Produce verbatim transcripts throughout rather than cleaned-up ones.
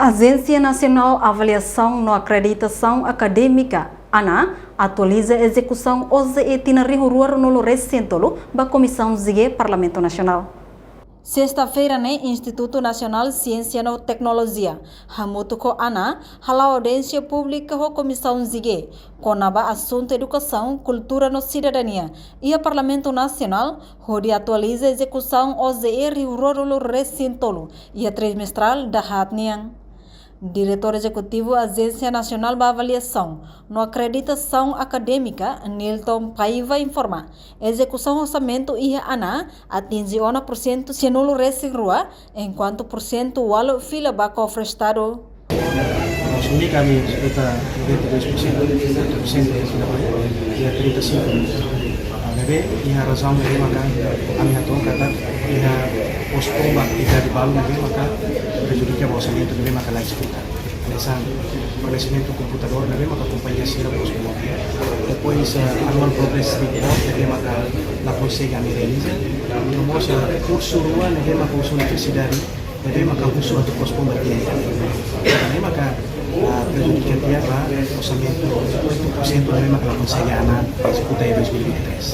Ajénsia Nasionál Avaliasaun no Akreditasaun Akadémika, ANAAA, atualiza ezekusaun O J E tinan rihun rua ruanulu resin tolu ba Komisaun G Parlamentu Nasionál. Sesta-feira ne'e, Institutu Nasionál Siénsia no Teknolojia, hamutuk ho ANAAA, hala'o audiénsia públika ho Komisaun G, kona-ba asuntu edukasaun, kultura no sidadania, iha Parlamentu Nasionál, hodi atualiza ezekusaun O J E rihun rua ruanulu resin tolu, iha trimestrál dahaat nian. Diretór Ezekutivu Ajénsia Nasionál ba Avaliasaun no Akreditasaun Akadémika, Nilton Paiva, informa, ezekusaun orsamentu iha ANAAA atinje ona pursentu sianulu resin rua, enkuantu pursentu ualu fila ba kofre Estadu. Asumi kami sekitar noventa y dos persen, noventa y dos persen de fila ba, ya treinta y cinco. Ah, ne'ebé, iha razaun ne'ebé maka ami hato'o katak iha pospon ba atividade balu ne'ebé maka prejudika ba orsamentu ne'ebé maka la ezekuta. Hanesan fornesimentu komputadór ne'ebé maka kompañia sira pospon. Depois, ah, annual progress report ne'ebé maka la konsege ami realiza. No mós, ah, kursu rua ne'ebé maka husi universidade ne'ebé maka husu atu pospon ba tinan ida. Ne'e maka, ah, prejudika tiha ba orsamentu, oito por ciento ne'ebé maka la konsege ANAAA ezekuta iha dois mil e vinte e três.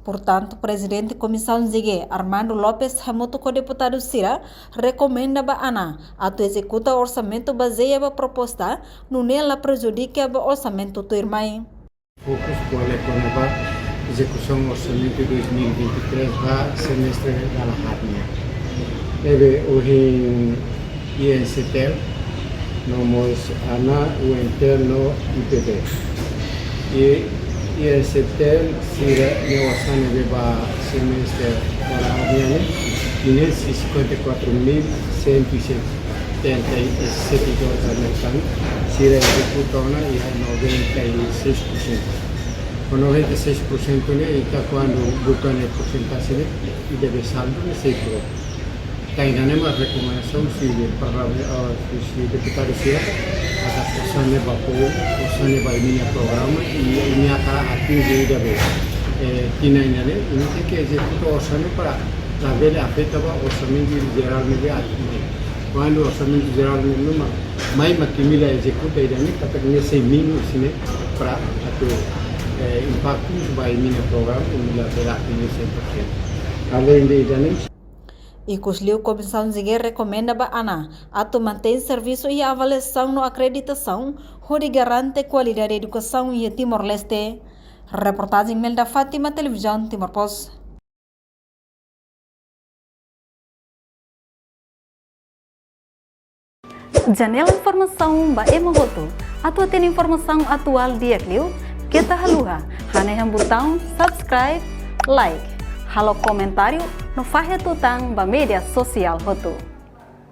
Portantu, Prezidente Komisaun G, Armando Lopes, hamutuk ho deputadu sira, rekomenda ba ANAAA atu ezekuta orsamentu bazeia ba proposta, nune'e la prejudika ba orsamentu tuirmai. Fokus kole kona-ba ezekusaun orsamentu dois mil e vinte e três ba semestre dahaat nian. Ne'ebé ohin INCTL, no mós ANAAA, UNTL no IPB. I INCTL sira-nia osan ne'ebé ba semestre dahaat nian ne'e, ne'e cinquenta e quatro mil cento e setenta e sete dólares americanos, sira ezekuta ona iha noventa e seis por cento. Ho noventa e seis por cento ne'e, ita kuandu buka nia porsentajeen ne'e, ita be saldu ne'e sei pro. Entaun ida-ne'e mak rekomendasaun husi de parla-, ah, husi deputadu sira, atu osan ne'e ba povu, osan ne'e ba imi-nia programa, i imi hakarak atinje ida be, eh, tinan ida-ne'e, imi tenke ezekuta osan ne'e para labele afeta ba orsamentu jerál ne'ebé atu mai. Kuandu orsamentu jerál ne'e mak mai, mak imi la ezekuta ida-ne'e, katak ne'e sei mínimu sira-ne'e para atu, eh, impaktu ba imi-nia programa, imi labele atinje cem por cento. Aleinde ida-ne'e, ikusliu Komisaun G rekomenda ba ANAAA atu mantein servisu iha avaliasaun no akreditasaun, hodi garante kualidade edukasaun iha Timor-Leste. Reportajen Melda Fátima, Televizaun Timor Post. Janela informasaun ba ema hotu. Atu hatene informasaun atuál di'ak liu, keta haluha hanehan butaun subscribe, like, halo komentáriu no fahe tutan ba média sosiál hotu.